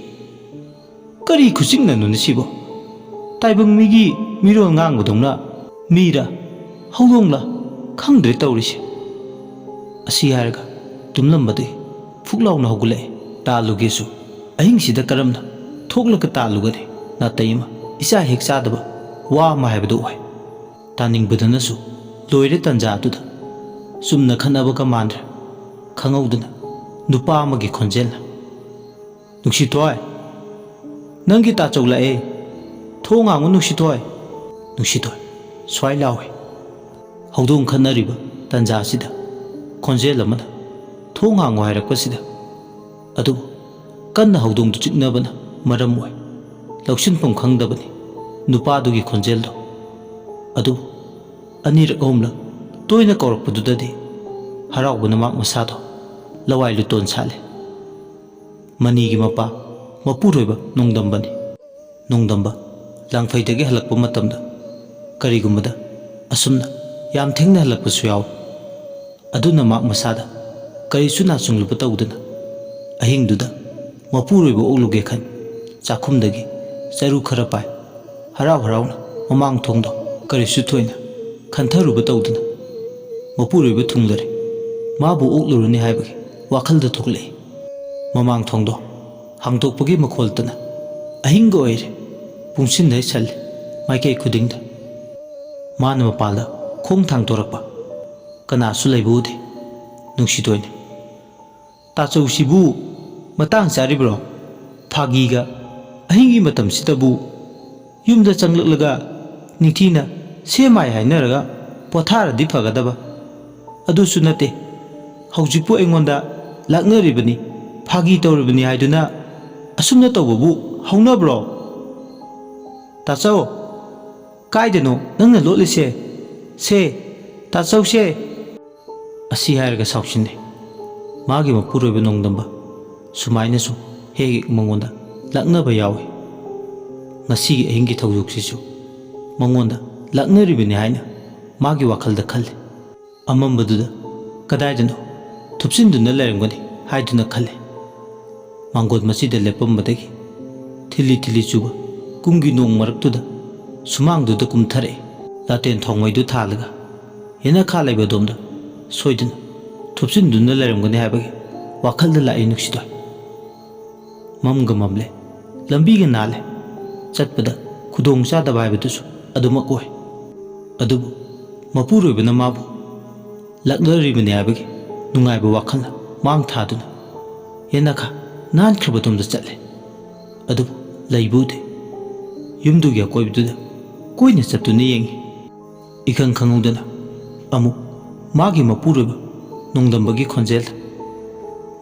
"ꯀꯔꯤ ꯈꯨꯆꯤꯛꯅꯅꯣꯅꯦ ꯁꯤꯕꯣ? ꯇꯥꯏꯕꯪ ꯃꯤꯒꯤ ꯃꯤꯔꯣꯜ ꯉꯥꯡꯕꯗꯧꯅ ꯃꯤꯔ ꯍꯧꯗꯣꯡꯂ ꯈꯪꯗ꯭ꯔꯦ ꯇꯧꯔꯤꯁꯦ"꯫ ꯑꯁꯤ ꯍꯥꯏꯔꯒ ꯇꯨꯝꯂꯝꯕꯗꯒꯤ ꯐꯨꯛ ꯂꯥꯎꯅ ꯍꯧꯒꯠꯂꯛꯏ꯫ ꯇꯥꯜꯂꯨꯒꯦꯁꯨ ꯑꯍꯤꯡꯁꯤꯗ ꯀꯔꯝꯅ ꯊꯣꯛꯂꯒ ꯇꯥꯜꯂꯨꯒꯅꯤ? ꯅꯥꯇꯩ ꯑꯃ ꯏꯆꯥ ꯍꯦꯛ ꯆꯥꯗꯕ ꯋꯥ ꯑꯃ ꯍꯥꯏꯕꯗꯨ ꯑꯣꯏ꯫ ꯇꯥꯅꯤꯡꯕꯗꯅꯁꯨ ꯂꯣꯏꯔꯦ ꯇꯟꯖꯥ ꯑꯗꯨꯗ꯫ ꯆꯨꯝꯅ ꯈꯠꯅꯕꯒ ꯃꯥꯟꯗ꯭ꯔꯦ꯫ ꯈꯪꯍꯧꯗꯅ ꯅꯨꯄꯥ ꯑꯃꯒꯤ ꯈꯣꯟꯖꯦꯜꯅ, "ꯅꯨꯡꯁꯤꯊꯣꯏ, ꯅꯪꯒꯤ ꯇꯥꯆꯧ ꯂꯥꯛꯑꯦ꯫ ꯊꯣꯡ ꯍꯥꯡꯉꯨ ꯅꯨꯡꯁꯤꯊꯣꯏ꯫ ꯅꯨꯡꯁꯤꯊꯣꯏ" ꯁ꯭ꯋꯥꯏ ꯂꯥꯎꯏ꯫ ꯍꯧꯗꯣꯡ ꯈꯠꯅꯔꯤꯕ ꯇꯟꯖꯥ ꯑꯁꯤꯗ ꯈꯣꯟꯖꯦꯜ ꯑꯃꯅ ꯊꯣꯡ ꯍꯥꯡꯉꯨ ꯍꯥꯏꯔꯛꯄꯁꯤꯗ, ꯑꯗꯨꯕꯨ ꯀꯟꯅ ꯍꯧꯗꯣꯡꯗꯨ ꯆꯤꯛꯅꯕꯅ ꯃꯔꯝ ꯑꯣꯏ ꯂꯧꯁꯤꯟꯐꯝ ꯈꯪꯗꯕꯅꯤ ꯅꯨꯄꯥꯗꯨꯒꯤ ꯈꯣꯟꯖꯦꯜꯗꯣ꯫ ꯑꯗꯨꯕꯨ ꯑꯅꯤꯔꯛ ꯑꯍꯨꯝꯂꯛ ꯇꯣꯏꯅ ꯀꯧꯔꯛꯄꯗꯨꯗꯗꯤ ꯍꯔꯥꯎꯕꯅ ꯃꯍꯥꯛ ꯃꯁꯥꯗꯣ ꯂꯋꯥꯏ ꯂꯨꯇꯣꯟ ꯁꯥꯠꯂꯦ꯫ ꯃꯅꯤꯒꯤ ꯃꯄꯥ ꯃꯄꯨꯔꯣꯏꯕ ꯅꯣꯡꯗꯝꯕꯅꯤ꯫ ꯅꯣꯡꯗꯝꯕ ꯂꯥꯡꯐꯩꯗꯒꯤ ꯍꯜꯂꯛꯄ ꯃꯇꯝꯗ ꯀꯔꯤꯒꯨꯝꯕꯗ ꯑꯁꯨꯝꯅ ꯌꯥꯝ ꯊꯦꯡꯅ ꯍꯜꯂꯛꯄꯁꯨ ꯌꯥꯎꯏ꯫ ꯑꯗꯨꯅ ꯃꯍꯥꯛ ꯃꯁꯥꯗ ꯀꯔꯤꯁꯨ ꯅꯥꯆꯨꯡꯂꯨꯕ ꯇꯧꯗꯅ ꯑꯍꯤꯡꯗꯨꯗ ꯃꯄꯨꯔꯣꯏꯕ ꯑꯣꯛꯂꯨꯒꯦ ꯈꯟ ꯆꯥꯛꯈꯨꯝꯗꯒꯤ ꯆꯔꯨ ꯈꯔ ꯄꯥꯏ꯫ ꯍꯔꯥꯎ ꯍꯔꯥꯎꯅ ꯃꯃꯥꯡ ꯊꯣꯡꯗꯣ ꯀꯔꯤꯁꯨ ꯊꯣꯏꯅ ꯈꯟꯊꯔꯨꯕ ꯇꯧꯗꯅ ꯃꯄꯨꯔꯣꯏꯕ ꯊꯨꯡꯂꯔꯦ꯫ ꯃꯥꯕꯨ ꯑꯣꯛꯂꯨꯔꯅꯤ ꯍꯥꯏꯕꯒꯤ ꯋꯥꯈꯜꯗ ꯊꯣꯛꯂꯛꯏ꯫ ꯃꯃꯥꯡ ꯊꯣꯡꯗꯣ ꯍꯥꯡꯗꯣꯛꯄꯒꯤ ꯃꯈꯣꯜꯇꯅ ꯑꯍꯤꯡꯒ ꯑꯣꯏꯔꯦ꯫ ꯄꯨꯡꯁꯤꯟꯗꯩ ꯁꯜꯂꯦ ꯃꯥꯏꯀꯩ ꯈꯨꯗꯤꯡꯗ꯫ ꯃꯥꯅ ꯃꯄꯥꯜꯗ ꯈꯣꯡ ꯊꯥꯡꯗꯣꯔꯛꯄ꯫ ꯀꯅꯥꯁꯨ ꯂꯩꯕ ꯎꯗꯦ꯫ ꯅꯨꯡꯁꯤꯇꯣꯟꯅꯤ꯫ "ꯇꯥꯆꯧꯁꯤꯕꯨ ꯃꯇꯥꯡ ꯆꯥꯔꯤꯕ꯭ꯔꯣ? ꯐꯥꯒꯤꯒ ꯑꯍꯤꯡꯒꯤ ꯃꯇꯝꯁꯤꯗꯕꯨ ꯌꯨꯝꯗ ꯆꯪꯂꯛꯂꯒ ꯅꯤꯡꯊꯤꯅ ꯁꯦ ꯃꯥꯏ ꯍꯥꯏꯅꯔꯒ ꯄꯣꯊꯥꯔꯗꯤ ꯐꯒꯗꯕ꯫ ꯑꯗꯨꯁꯨ ꯅꯠꯇꯦ, ꯍꯧꯖꯤꯛꯄꯨ ꯑꯩꯉꯣꯟꯗ ꯂꯥꯛꯅꯔꯤꯕꯅꯤ, ꯐꯥꯒꯤ ꯇꯧꯔꯤꯕꯅꯤ ꯍꯥꯏꯗꯨꯅ ꯑꯁꯨꯝꯅ ꯇꯧꯕꯕꯨ ꯍꯧꯅꯕ꯭ꯔꯣ? ꯇꯥꯆꯧ, ꯀꯥꯏꯗꯅꯣ ꯅꯪꯅ ꯂꯣꯠꯂꯤꯁꯦ? ꯁꯦ, ꯇꯥꯆꯧꯁꯦ!" ꯑꯁꯤ ꯍꯥꯏꯔꯒ ꯁꯥꯎꯁꯤꯟꯅꯩ꯫ ꯃꯥꯒꯤ ꯃꯄꯨꯔꯣꯏꯕ ꯅꯣꯡꯗꯝꯕ ꯁꯨꯃꯥꯏꯅꯁꯨ ꯍꯦꯛ ꯍꯦꯛ ꯃꯉꯣꯟꯗ ꯂꯛꯅꯕ ꯌꯥꯎꯏ꯫ ꯉꯁꯤꯒꯤ ꯑꯍꯤꯡꯒꯤ ꯊꯧꯗꯣꯛꯁꯤꯁꯨ ꯃꯉꯣꯟꯗ ꯂꯛꯅꯔꯤꯕꯅꯤ ꯍꯥꯏꯅ ꯃꯥꯒꯤ ꯋꯥꯈꯜꯗ ꯈꯜꯂꯤ꯫ ꯑꯃꯝꯕꯗꯨꯗ ꯀꯗꯥꯏꯗꯅꯣ ꯊꯨꯞꯆꯤꯟꯗꯨꯅ ꯂꯩꯔꯝꯒꯅꯤ ꯍꯥꯏꯗꯨꯅ ꯈꯜꯂꯤ꯫ ꯃꯥꯡꯒꯣꯟ ꯃꯆꯤꯗ ꯂꯦꯞꯄꯝꯕꯗꯒꯤ ꯊꯤꯜꯂꯤ ꯊꯤꯜꯂꯤ ꯆꯨꯕ ꯀꯨꯝꯒꯤ ꯅꯣꯡ ꯃꯔꯛꯇꯨꯗ ꯁꯨꯃꯥꯡꯗꯨꯗ ꯀꯨꯝꯊꯔꯛꯏ꯫ ꯂꯥꯇꯦꯟ ꯊꯣꯡꯃꯩꯗꯨ ꯊꯥꯜꯂꯒ ꯌꯦꯅꯈꯥ ꯂꯩꯕ ꯑꯗꯣꯝꯗ ꯁꯣꯏꯗꯅ ꯊꯨꯞꯆꯤꯟꯗꯨꯅ ꯂꯩꯔꯝꯒꯅꯤ ꯍꯥꯏꯕꯒꯤ ꯋꯥꯈꯜꯗ ꯂꯥꯛꯏ ꯅꯨꯡꯁꯤꯇꯣꯟ꯫ ꯃꯝꯒ ꯃꯝꯂꯦ, ꯂꯝꯕꯤꯒ ꯅꯥꯜꯂꯦ꯫ ꯆꯠꯄꯗ ꯈꯨꯗꯣꯡ ꯆꯥꯗꯕ ꯍꯥꯏꯕꯗꯨꯁꯨ ꯑꯗꯨꯃꯛ ꯑꯣꯏ꯫ ꯑꯗꯨꯕꯨ ꯃꯄꯨꯔꯣꯏꯕꯅ ꯃꯥꯕꯨ ꯂꯛꯅꯔꯤꯕꯅꯤ ꯍꯥꯏꯕꯒꯤ ꯅꯨꯡꯉꯥꯏꯕ ꯋꯥꯈꯜꯅ ꯃꯥꯡ ꯊꯥꯗꯨꯅ ꯌꯦꯅꯈꯥ ꯅꯥꯟꯈ꯭ꯔꯕꯗꯣꯝꯗ ꯆꯠꯂꯦ꯫ ꯑꯗꯨꯕꯨ ꯂꯩꯕ ꯎꯗꯦ꯫ ꯌꯨꯝꯗꯨꯒꯤ ꯑꯀꯣꯏꯕꯗꯨꯗ ꯀꯣꯏꯅ ꯆꯠꯇꯨꯅ ꯌꯦꯡꯉꯤ꯫ ꯏꯈꯪ ꯈꯪꯍꯧꯗꯅ ꯑꯃꯨꯛ ꯃꯥꯒꯤ ꯃꯄꯨꯔꯣꯏꯕ ꯅꯣꯡꯗꯝꯕꯒꯤ ꯈꯣꯟꯖꯦꯜ꯫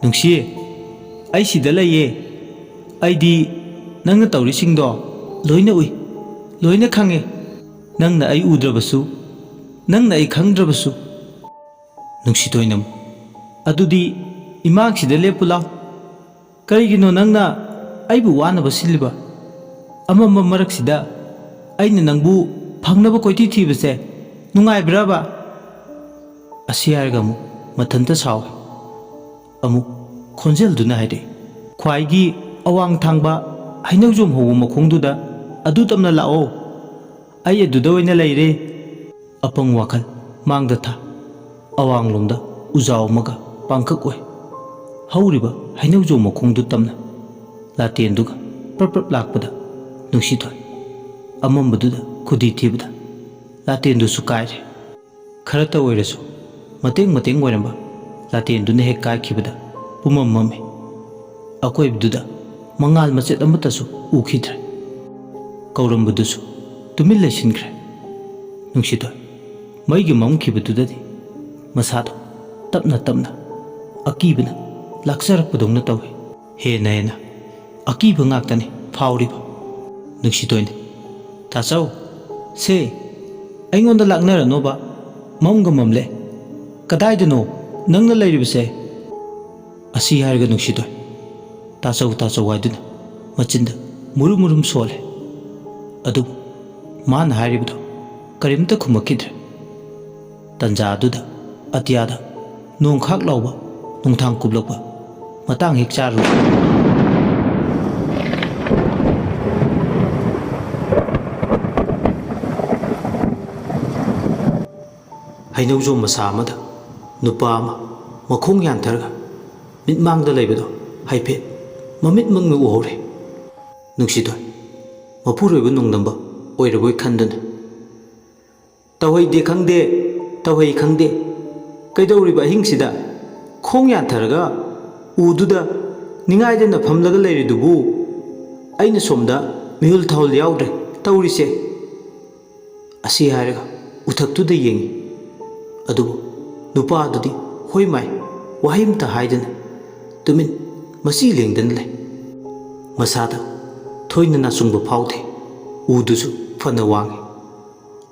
"ꯅꯨꯡꯁꯤꯌꯦ, ꯑꯩ ꯁꯤꯗ ꯂꯩꯌꯦ꯫ ꯑꯩꯗꯤ ꯅꯪꯅ ꯇꯧꯔꯤꯁꯤꯡꯗꯣ ꯂꯣꯏꯅ ꯎꯏ, ꯂꯣꯏꯅ ꯈꯪꯉꯦ꯫ ꯅꯪꯅ ꯑꯩ ꯎꯗ꯭ꯔꯕꯁꯨ, ꯅꯪꯅ ꯑꯩ ꯈꯪꯗ꯭ꯔꯕꯁꯨ꯫" ꯅꯨꯡꯁꯤꯊꯣꯏꯅ ꯑꯃꯨꯛ, "ꯑꯗꯨꯗꯤ ꯏꯃꯥꯡꯁꯤꯗ ꯂꯦꯞꯄꯨ ꯂꯥꯎ꯫ ꯀꯔꯤꯒꯤꯅꯣ ꯅꯪꯅ ꯑꯩꯕꯨ ꯋꯥꯅꯕ ꯁꯤꯜꯂꯤꯕ? ꯑꯃꯝꯕ ꯃꯔꯛꯁꯤꯗ ꯑꯩꯅ ꯅꯪꯕꯨ ꯐꯪꯅꯕ ꯀꯣꯏꯊꯤ ꯊꯤꯕꯁꯦ ꯅꯨꯡꯉꯥꯏꯕ꯭ꯔꯕ?" ꯑꯁꯤ ꯍꯥꯏꯔꯒ ꯑꯃꯨꯛ ꯃꯊꯟꯇ ꯁꯥꯎꯏ꯫ ꯑꯃꯨꯛ ꯈꯣꯟꯖꯦꯜꯗꯨꯅ ꯍꯥꯏꯔꯛꯏ, "ꯈ꯭ꯋꯥꯏꯒꯤ ꯑꯋꯥꯡ ꯊꯥꯡꯕ ꯍꯩꯅꯧꯖꯣꯝ ꯍꯧꯕ ꯃꯈꯣꯡꯗꯨꯗ ꯑꯗꯨ ꯇꯝꯅ ꯂꯥꯛꯑꯣ꯫ ꯑꯩ ꯑꯗꯨꯗ ꯑꯣꯏꯅ ꯂꯩꯔꯦ꯫" ꯑꯄꯪ ꯋꯥꯈꯜ ꯃꯥꯡꯗ ꯊꯥ꯫ ꯑꯋꯥꯡꯂꯣꯝꯗ ꯎꯖꯥꯎ ꯑꯃꯒ ꯄꯥꯡꯈꯛ ꯑꯣꯏ꯫ ꯍꯧꯔꯤꯕ ꯍꯩꯅꯧꯖꯣꯝ ꯃꯈꯣꯡꯗꯨ ꯇꯝꯅ ꯂꯥꯇꯦꯟꯗꯨꯒ ꯄ꯭ꯔꯞ ꯄ꯭ꯔꯞ ꯂꯥꯛꯄꯗ ꯅꯨꯡꯁꯤꯊꯣꯏ ꯑꯃꯝꯕꯗꯨꯗ ꯈꯨꯗꯤ ꯊꯤꯕꯗ ꯂꯥꯇꯦꯟꯗꯨꯁꯨ ꯀꯥꯏꯔꯦ꯫ ꯈꯔꯇ ꯑꯣꯏꯔꯁꯨ ꯃꯇꯦꯡ ꯃꯇꯦꯡ ꯑꯣꯏꯔꯝꯕ ꯂꯥꯇꯦꯟꯗꯨꯅ ꯍꯦꯛ ꯀꯥꯏꯈꯤꯕꯗ ꯄꯨꯝꯃꯝ ꯃꯝꯃꯤ꯫ ꯑꯀꯣꯏꯕꯗꯨꯗ ꯃꯉꯥꯜ ꯃꯆꯦꯠ ꯑꯃꯠꯇꯁꯨ ꯎꯈꯤꯗ꯭ꯔꯦ꯫ ꯀꯧꯔꯝꯕꯗꯨꯁꯨ ꯇꯨꯃꯤꯟ ꯂꯩꯁꯤꯟꯈ꯭ꯔꯦ꯫ ꯅꯨꯡꯁꯤꯊꯣꯏ ꯃꯩꯒꯤ ꯃꯝꯈꯤꯕꯗꯨꯗꯗꯤ ꯃꯁꯥꯗꯣ ꯇꯞꯅ ꯇꯞꯅ ꯑꯀꯤꯕꯅ ꯂꯥꯛꯆꯔꯛꯄꯗꯧꯅ ꯇꯧꯏ꯫ ꯍꯦꯟꯅ ꯍꯦꯟꯅ ꯑꯀꯤꯕ ꯉꯥꯛꯇꯅꯤ ꯐꯥꯎꯔꯤꯕ꯫ ꯅꯨꯡꯁꯤꯊꯣꯏꯅ, "ꯇꯥꯆꯧ, ꯁꯦ, ꯑꯩꯉꯣꯟꯗ ꯂꯥꯛꯅꯔꯅꯣꯕ, ꯃꯝꯒ ꯃꯝꯂꯦ꯫ ꯀꯗꯥꯏꯗꯅꯣ ꯅꯪꯅ ꯂꯩꯔꯤꯕꯁꯦ?" ꯑꯁꯤ ꯍꯥꯏꯔꯒ ꯅꯨꯡꯁꯤꯊꯣꯏ "ꯇꯥꯆꯧ, ꯇꯥꯆꯧ" ꯍꯥꯏꯗꯨꯅ ꯃꯆꯤꯟꯗ ꯃꯨꯔꯨꯝ ꯃꯨꯔꯨꯝ ꯁꯣꯜꯂꯦ꯫ ꯑꯗꯨꯕꯨ ꯃꯥꯅ ꯍꯥꯏꯔꯤꯕꯗꯣ ꯀꯔꯤꯝꯇ ꯈꯨꯝꯃꯛꯈꯤꯗ꯭ꯔꯦ꯫ ꯇꯟꯖꯥ ꯑꯗꯨꯗ ꯑꯇꯤꯌꯥꯗ ꯅꯣꯡ ꯈꯥꯛ ꯂꯥꯎꯕ ꯅꯣꯡꯊꯥꯡ ꯀꯨꯞꯂꯛꯄ ꯃꯇꯥꯡ ꯍꯦꯛ ꯆꯥꯔꯨꯔꯦ꯫ ꯍꯩꯅꯧꯖꯣꯝ ꯃꯁꯥ ꯑꯃꯗ ꯅꯨꯄꯥ ꯑꯃ ꯃꯈꯣꯡ ꯌꯥꯟꯊꯔꯒ ꯃꯤꯠꯃꯥꯡꯗ ꯂꯩꯕꯗꯣ ꯍꯥꯏꯐꯦꯠ ꯃꯃꯤꯠꯃꯛꯅ ꯎꯍꯧꯔꯦ꯫ ꯅꯨꯡꯁꯤꯊꯣꯏ ꯃꯄꯨꯔꯣꯏꯕ ꯅꯣꯡꯗꯝꯕ ꯑꯣꯏꯔꯕꯣꯏ ꯈꯟꯗꯨꯅ, "ꯇꯧꯍꯩꯗꯦ ꯈꯪꯗꯦ, ꯇꯧꯍꯩ ꯈꯪꯗꯦ, ꯀꯩꯗꯧꯔꯤꯕ ꯑꯍꯤꯡꯁꯤꯗ ꯈꯣꯡ ꯌꯥꯟꯊꯔꯒ ꯎꯗꯨꯗ ꯅꯤꯡꯉꯥꯏꯗꯅ ꯐꯝꯂꯒ ꯂꯩꯔꯤꯗꯨꯕꯨ? ꯑꯩꯅ ꯁꯣꯝꯗ ꯃꯤꯍꯨꯜ ꯊꯥꯍꯨꯜ ꯌꯥꯎꯗ꯭ꯔꯦ ꯇꯧꯔꯤꯁꯦ?" ꯑꯁꯤ ꯍꯥꯏꯔꯒ ꯎꯊꯛꯇꯨꯗ ꯌꯦꯡꯉꯤ꯫ ꯑꯗꯨꯕꯨ ꯅꯨꯄꯥꯗꯨꯗꯤ ꯍꯣꯏ ꯃꯥꯏ, ꯋꯥꯍꯩ ꯑꯃꯇ ꯍꯥꯏꯗꯅ ꯇꯨꯃꯤꯟ ꯃꯆꯤ ꯂꯦꯡꯗꯅ ꯂꯩ꯫ ꯃꯁꯥꯗ ꯊꯣꯏꯅ ꯅꯥꯆꯨꯡꯕ ꯐꯥꯎꯗꯦ꯫ ꯎꯗꯨꯁꯨ ꯐꯅ ꯋꯥꯡꯏ꯫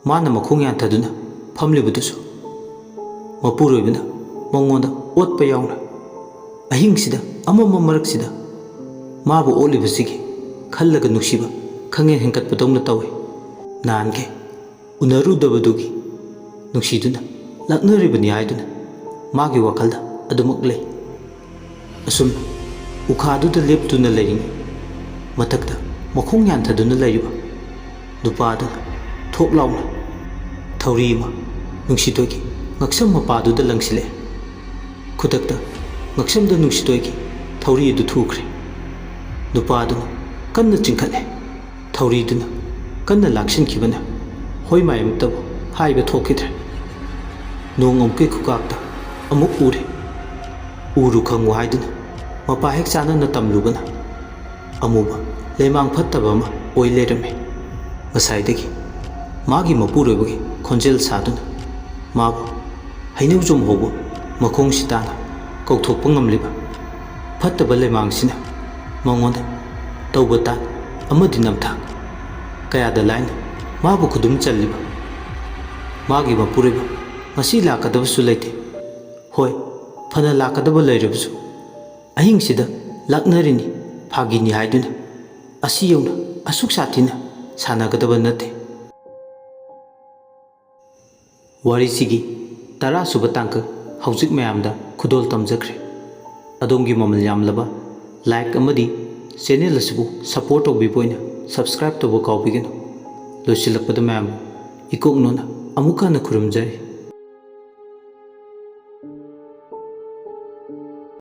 ꯃꯥꯅ ꯃꯈꯣꯡ ꯌꯥꯟꯊꯗꯨꯅ ꯐꯝꯂꯤꯕꯗꯨꯁꯨ ꯃꯄꯨꯔꯣꯏꯕꯅ ꯃꯉꯣꯟꯗ ꯑꯣꯠꯄ ꯌꯥꯎꯅ ꯑꯍꯤꯡꯁꯤꯗ ꯑꯃꯝꯕ ꯃꯔꯛꯁꯤꯗ ꯃꯥꯕꯨ ꯑꯣꯠꯂꯤꯕꯁꯤꯒꯤ ꯈꯜꯂꯒ ꯅꯨꯡꯁꯤꯕ ꯈꯪꯍꯦꯟ ꯍꯦꯟꯒꯠꯄꯗꯧꯅ ꯇꯧꯏ꯫ ꯅꯍꯥꯟꯒꯩ ꯎꯅꯔꯨꯗꯕꯗꯨꯒꯤ ꯅꯨꯡꯁꯤꯗꯨꯅ ꯂꯛꯅꯔꯤꯕꯅꯤ ꯍꯥꯏꯗꯨꯅ ꯃꯥꯒꯤ ꯋꯥꯈꯜꯗ ꯑꯗꯨꯃꯛ ꯂꯩ꯫ ꯑꯁꯨꯝ ꯎꯈꯥꯗꯨꯗ ꯂꯦꯞꯇꯨꯅ ꯂꯩꯔꯤꯉꯩ ꯃꯊꯛꯇ ꯃꯈꯣꯡ ꯌꯥꯟꯊꯗꯨꯅ ꯂꯩꯔꯤꯕ ꯅꯨꯄꯥꯗꯨꯅ ꯊꯣꯛ ꯂꯥꯎꯅ ꯊꯧꯔꯤ ꯑꯃ ꯅꯨꯡꯁꯤꯇꯣꯏꯒꯤ ꯉꯛꯁꯝ ꯃꯄꯥꯗꯨꯗ ꯂꯪꯁꯤꯜꯂꯛꯑꯦ꯫ ꯈꯨꯗꯛꯇ ꯉꯛꯁꯝꯗ ꯅꯨꯡꯁꯤꯇꯣꯏꯒꯤ ꯊꯧꯔꯤ ꯑꯗꯨ ꯊꯨꯈ꯭ꯔꯦ꯫ ꯅꯨꯄꯥꯗꯨꯅ ꯀꯟꯅ ꯆꯤꯡꯈꯠꯂꯦ꯫ ꯊꯧꯔꯤꯗꯨꯅ ꯀꯟꯅ ꯂꯥꯛꯁꯤꯟꯈꯤꯕꯅ ꯍꯣꯏ ꯃꯥꯏ ꯑꯃꯇꯕꯨ ꯍꯥꯏꯕ ꯊꯣꯛꯈꯤꯗ꯭ꯔꯦ꯫ ꯅꯣꯡ ꯑꯃꯨꯛꯀꯤ ꯈꯨꯀꯥꯛꯇ ꯑꯃꯨꯛ ꯎꯔꯦ꯫ ꯎꯔꯨ ꯈꯪꯉꯨ ꯍꯥꯏꯗꯨꯅ ꯃꯄꯥ ꯍꯦꯛ ꯆꯥꯟꯅꯅ ꯇꯝꯂꯨꯕꯅ ꯑꯃꯨꯕ ꯂꯩꯃꯥꯡ ꯐꯠꯇꯕ ꯑꯃ ꯑꯣꯏ ꯂꯩꯔꯝꯃꯤ꯫ ꯉꯁꯥꯏꯗꯒꯤ ꯃꯥꯒꯤ ꯃꯄꯨꯔꯣꯏꯕꯒꯤ ꯈꯣꯟꯖꯦꯜ ꯁꯥꯗꯨꯅ ꯃꯥꯕꯨ ꯍꯩꯅꯧꯖꯣꯝ ꯍꯧꯕ ꯃꯈꯣꯡꯁꯤ ꯇꯥꯅ ꯀꯧꯊꯣꯛꯄ ꯉꯝꯂꯤꯕ ꯐꯠꯇꯕ ꯂꯩꯃꯥꯡꯁꯤꯅ ꯃꯉꯣꯟꯗ ꯇꯧꯕ ꯇꯥꯟ ꯑꯃꯗꯤ ꯅꯝꯊꯥꯛ ꯀꯌꯥꯗ ꯂꯥꯏꯅ ꯃꯥꯕꯨ ꯈꯨꯗꯨꯝ ꯆꯜꯂꯤꯕ ꯃꯥꯒꯤ ꯃꯄꯨꯔꯣꯏꯕ ꯉꯁꯤ ꯂꯥꯛꯀꯗꯕꯁꯨ ꯂꯩꯇꯦ꯫ ꯍꯣꯏ, ꯐꯅ ꯂꯥꯛꯀꯗꯕ ꯂꯩꯔꯕꯁꯨ ꯑꯍꯤꯡꯁꯤꯗ ꯂꯥꯛꯅꯔꯤꯅꯤ, ꯐꯥꯒꯤꯅꯤ ꯍꯥꯏꯗꯨꯅ ꯑꯁꯤ ꯌꯧꯅ ꯑꯁꯨꯛ ꯁꯥꯊꯤꯅ ꯁꯥꯟꯅꯒꯗꯕ ꯅꯠꯇꯦ꯫ ꯋꯥꯔꯤꯁꯤꯒꯤ ꯇꯔꯥꯁꯨꯕ ꯇꯥꯡꯀꯛ ꯍꯧꯖꯤꯛ ꯃꯌꯥꯝꯗ ꯈꯨꯗꯣꯜ ꯇꯝꯖꯈ꯭ꯔꯦ꯫ ꯑꯗꯣꯝꯒꯤ ꯃꯃꯜ ꯌꯥꯝꯂꯕ like ꯑꯃꯗꯤ channel ꯑꯁꯤꯕꯨ support ꯇꯧꯕꯤꯕ ꯑꯣꯏꯅ subscribe ꯇꯧꯕ ꯀꯥꯎꯕꯤꯒꯅꯨ꯫ ꯂꯣꯏꯁꯤꯜꯂꯛꯄꯗ ꯃꯌꯥꯝꯕꯨ ꯏꯀꯣꯛ ꯅꯣꯟꯅ ꯑꯃꯨꯛ ꯍꯟꯅ ꯈꯨꯔꯨꯝꯖꯔꯤ꯫